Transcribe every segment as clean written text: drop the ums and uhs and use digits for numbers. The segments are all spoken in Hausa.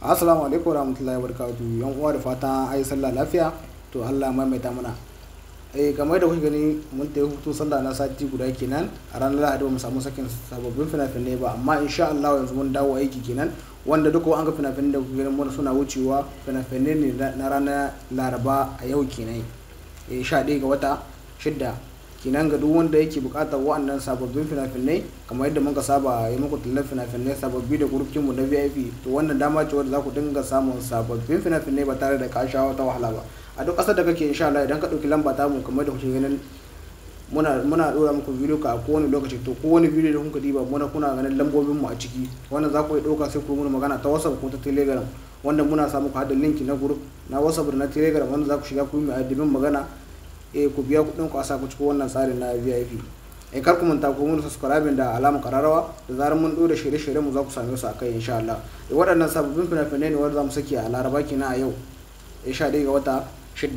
Assalamu alaikum warahmatullahi wabarakatuh. Yan uwa, da fatan ayi sallah lafiya. To, Allah maimaita mana. Kamar da kuke gani, mun tafi hutun sallah na sati guda kenan. A ranar Lahadi ba mu samu sakin sababbin fina-finai ba, amma insha Allah yanzu mun dawo aiki kenan. Wanda duka an ga fina-finai da kuke ganin mun suna wucewa, fina-finai ne na ranar Laraba a yau kenan. 11 ga wata 6 kenan. Ga duk wanda yake bukatar wa'annan sababbin fina-finai, kamar yadda muka saba yi muku tallar fina-finai sababbi da group mu na VIP, to wannan dama ce wadda za ku dinga samun sababbin fina-finai ba tare da ka sha wata wahala ba. A duk ƙasar da kake, insha Allah idan ka ɗauki lamba ta mu, kamar da kuke ganin muna ɗora muku bidiyo ka a kowane lokaci, to kowane bidiyo da kuka diba muna kuna ganin lambobin mu a ciki. Wannan za ku iya ɗauka sai ku yi mana magana ta WhatsApp ko ta Telegram, wanda muna sa muku haɗin link na group na WhatsApp da na Telegram, wanda za ku shiga ku yi mai admin magana, ku biya kuɗin ku a sa ku cikin wannan tsarin na VIP. Kar ku manta ku mun subscribe da alamar kararrawa. Da zarar mun ɗora shirye-shiryen mu, za ku same su a kai insha Allah. Waɗannan sababbin fina-finai ne wanda za mu saki a Laraba kenan a yau, 11 ga wata 6,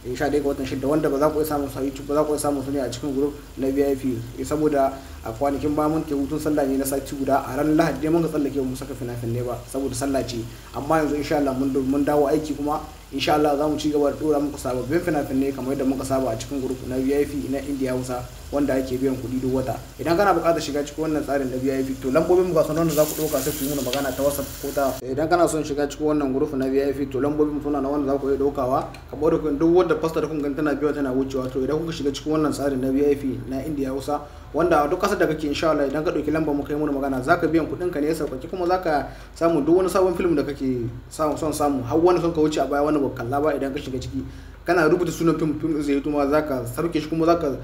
11 ga watan 6, wanda ba za ku iya samun su a YouTube ba, za ku iya samun su ne a cikin group na VIP. Saboda a kwanakin ba mun hutun sallah ne na sati guda, a ranar Lahadi dai mun ka tsallake mu saka fina-finai ba saboda sallah ce. Amma yanzu insha Allah mun dawo aiki, kuma insha Allah za mu ci gaba da dora muku sababbin fina-finai kamar yadda muka saba a cikin group na VIP na India Hausa, wanda ake biyan kuɗi duk wata. Idan kana buƙatar shiga cikin wannan tsarin na VIP, to lambobin mu ga sunan da za ku ɗauka sai ku yi mana magana ta WhatsApp ko ta. Idan kana son shiga cikin wannan group na VIP, to lambobin mu suna na wanda za ku iya ɗaukawa, kamar da duk wanda poster da kun gani tana biyo tana wucewa. To, idan kuka shiga cikin wannan tsarin na VIP na India Hausa, wanda a duk ƙasar da kake, insha Allah idan ka ɗauki lambar mu kai mana magana, zaka biyan kuɗin ka ne sauƙaƙe, kuma zaka samu duk wani sabon film da kake son samu, har wani son ka wuce a baya wani ba kalla ba. Idan ka shiga ciki, kana rubuta sunan film, film zai yi ma, zaka sauke shi kuma zaka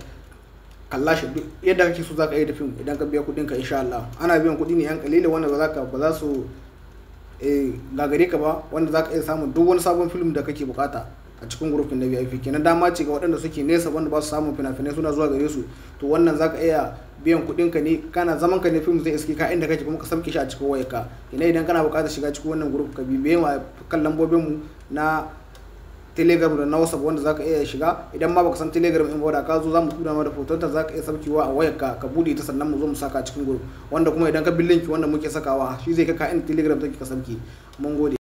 kalla shi duk yadda kake so. Zaka yi da film idan ka biya kuɗin ka. Insha Allah ana biyan kuɗi ne yan kalilin, wanda ba za su gagare ka ba, wanda zaka iya samun duk wani sabon film da kake bukata a cikin group na VIP kenan. Dama ce ga waɗanda suke nesa, wanda ba su samun fina-finai suna zuwa gare su. To, wannan zaka iya biyan kuɗin ka ne, kana zaman ka ne, film zai iske ka inda kake kuma ka sauke shi a cikin wayarka. Ina idan kana buƙatar shiga cikin wannan group, ka bibiye mu a kan lambobin mu na Telegram da na WhatsApp, wanda zaka iya shiga. Idan ma baka san Telegram in ba, da ka zo zamu tura ma da hoton ta, zaka iya saukewa a wayarka ka bude ta, sannan mu zo mu saka cikin group, wanda kuma idan ka bi link wanda muke sakawa, shi zai kai ka inda Telegram take ka sauke. Mun gode.